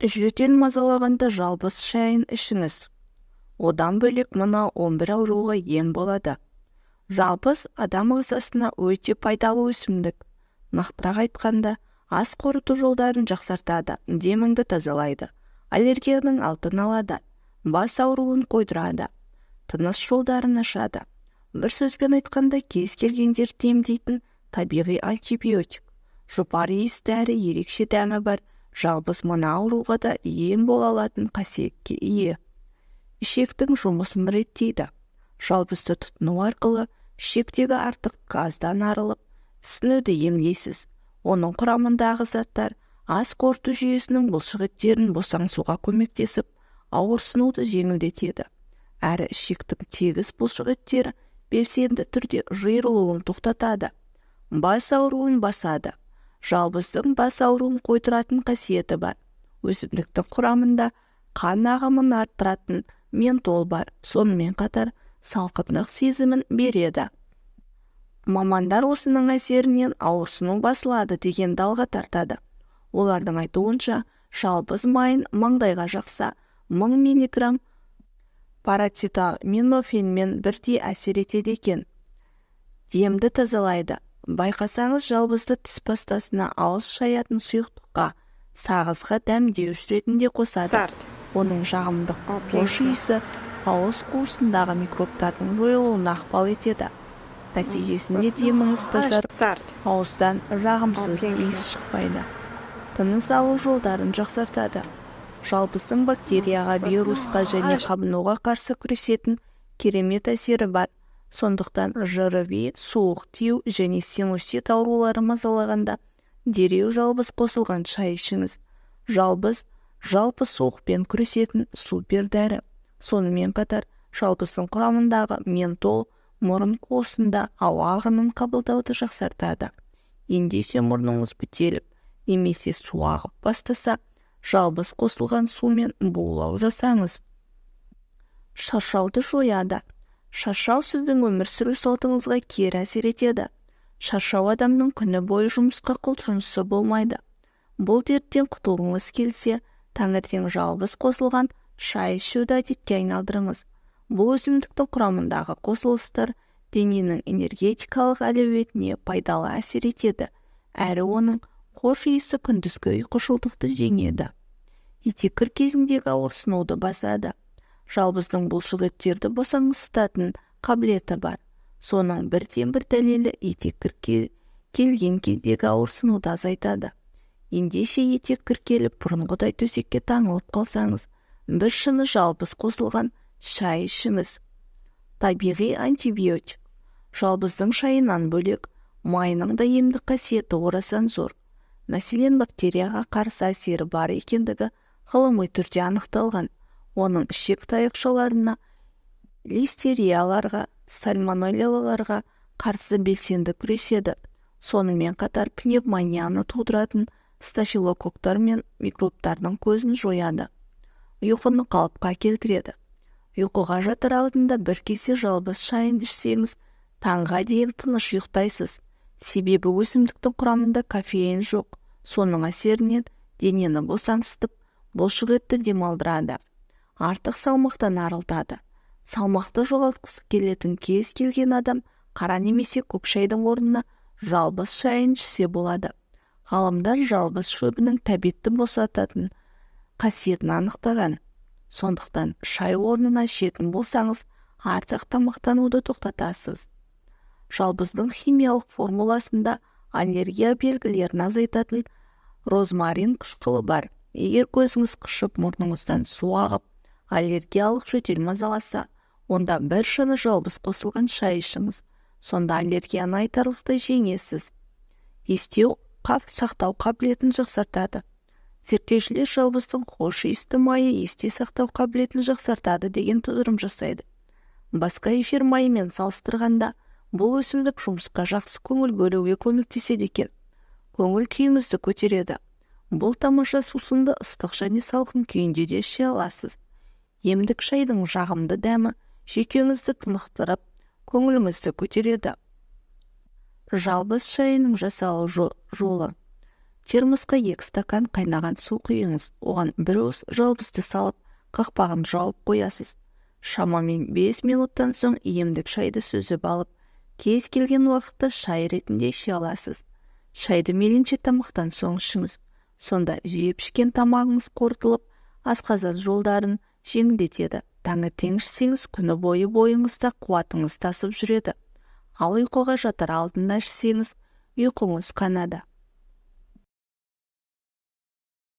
Жөтел мазалағанда жалбыз шайын ішіңіз. Одан бөлек мына 11 ауруға ем болады. Жалбыз адам ағзасына өте пайдалы өсімдік. Нақтырақ айтқанда, ас қорыту жолдарын жақсартады, деміңді тазалайды, аллергияның алдын алады, бас ауруын қойдырады, тыныс жолдарын ашады. Бір сөзбен айтқанда, кез келген дертті емдейтін табиғи антибиотик. Жұпар иісті әрі ерекше дәмі бар жалбыз мына ауруға да ем бола алатын қасиетке ие. Ішектің жұмысын реттейді. Жалбызды тұтыну арқылы ішектегі артық газдан арылып, ісінуді емдейсіз. Оның құрамындағы заттар ас қорыту жүйесінің бұлшық еттерін босаңсуға көмектесіп, ауырсынуды жеңілдетеді. Әрі ішектің тегіс бұлшық еттері белсенді түрде жиырылуын тоқтатады. Бас ауруын басады. Жалбыздың бас ауруын қойдыратын қасиеті бар. Өсімдіктің құрамында қан ағымын арттыратын ментол бар. Сонымен қатар салқындық сезімін береді. Мамандар осының әсерінен ауырсыну басылады деген алға тартады. Олардың айтуынша, жалбыз майын маңдайға жақса, 1000 миллиграмм парацетаминофенмен бірдей әсер етеді екен. Демді тазалайды. Байқасаңыз, жалбызды тіс пастасына, ауыз шаятын сұйықтыққа, сағызға дәмдеуіш ретінде қосады. Старт. Оның жағымды О, хош пенсия. иісі ауыз қуысындағы микробтардың жойылуына ықпал етеді. Нәтижесінде деміңіз тазарып, Старт. ауыздан жағымсыз О, пенсия. иіс шықпайды. Тыныс алу жолдарын жақсартады. Жалбыздың бактерияға, вирусқа және қабынуға қарсы күресетін керемет әсері бар. Сондықтан ЖРВИ, суық тию және синусит аурулары мазалағанда дереу жалбыз қосылған шай ішіңіз. Жалбыз жалпы суықпен күресетін супер дәрі. Сонымен қатар жалбыздың құрамындағы ментол мұрын қуысында ауа ағынын қабылдауды жақсартады. Ендеше мұрныңыз бітеліп немесе су ағып бастаса, жалбыз қосылған сумен булау жасаңыз. Шаршауды жояды. Шаршау сіздің өмір сүру салтыңызға кері әсер етеді. Шаршау адамның күні бойы жұмысқа құлшынысы болмайды. Бұл дерттен құтылғыңыз келсе, таңертең жалбыз қосылған шай ішуді әдетке айналдырыңыз. Бұл өсімдіктің құрамындағы қосылыстар дененің энергетикалық әлеуетіне пайдалы әсер етеді, әрі оның хош иісі күндізгі ұйқышылдықты жеңеді. Етеккір кезіндегі ауырсынуды басады. Жалбыздың бұлшық еттерді босаңсытатын қабілеті бар. Соның бірден-бір дәлелі етеккір келген кездегі ауырсынуды азайтады. Ендеше етеккір келіп, бұрынғыдай төсекке таңылып қалсаңыз, бір шыны жалбыз қосылған шай ішіңіз. Табиғи антибиотик. Жалбыздың шайынан бөлек, майының да емдік қасиеті орасан зор. Мәселен, бактерияға қарсы әсері бар екендігі ғылыми түрде анықталған. Оның ішек таяқшаларына, листерияларға, сальмонеллаларға қарсы белсенді күреседі. Сонымен қатар пневмонияны тудыратын стафилококктар мен микробтардың көзін жояды. Ұйқыны қалыпқа келтіреді. Ұйқыға жатар алдында бір кесе жалбыз шайын ішсеңіз, таңға дейін тыныш ұйықтайсыз. Себебі өсімдіктің құрамында кофеин жоқ. Соның әсерінен денені босаңсытып, бұлшық етті демалдырады. Артық салмақтан арылтады. Салмақты жоғалтқысы келетін кез келген адам қара немесе көк шайдың орнына жалбыз шайын ішсе болады. Ғалымдар жалбыз шөбінің тәбетті босататын қасиетін анықтаған. Сондықтан шай орнына ішетін болсаңыз, артық тамақтануды тоқтатасыз. Жалбыздың химиялық формуласында аллергия белгілерін азайтатын розмарин қышқылы бар. Егер көзіңіз қышып, мұрныңыздан су ағып, аллергиялық жөтел мазаласа, онда бір шыны жалбыз қосылған шай ішіңіз. Сонда аллергияны айтарлықтай жеңесіз. Есте сақтау қабілетін жақсартады. Зерттеушілер жалбыздың хош иісті майы есте сақтау қабілетін жақсартады деген тұжырым жасайды. Басқа эфир майымен салыстырғанда, бұл өсімдік жұмысқа жақсы көңіл бөлуге көмектеседі екен. Көңіл күйіңізді көтереді. Бұл тамаша сусынды ыстық және салқын күйінде де іше аласыз. Емдік шайдың жағымды дәмі жүйкеңізді тынықтырып, көңіліңізді көтереді. Жалбыз шайының жасалу жолы. Термосқа 2 стакан қайнаған су құйыңыз. Оған бір уыс жалбызды салып, қақпағын жауып қоясыз. Шамамен 5 минуттан соң емдік шайды сүзіп алып, кез келген уақытта шай ретінде іше аласыз. Шайды мейлінше тамақтан соң ішіңіз. Сонда жеп ішкен тамағыңыз қорытылып, асқазан жолдарын жеңілдетеді. Таңертең ішсеңіз, күні бойы бойыңызда қуатыңыз тасып жүреді. Ал ұйқыға жатар алдында ішсеңіз, ұйқыңыз қанады.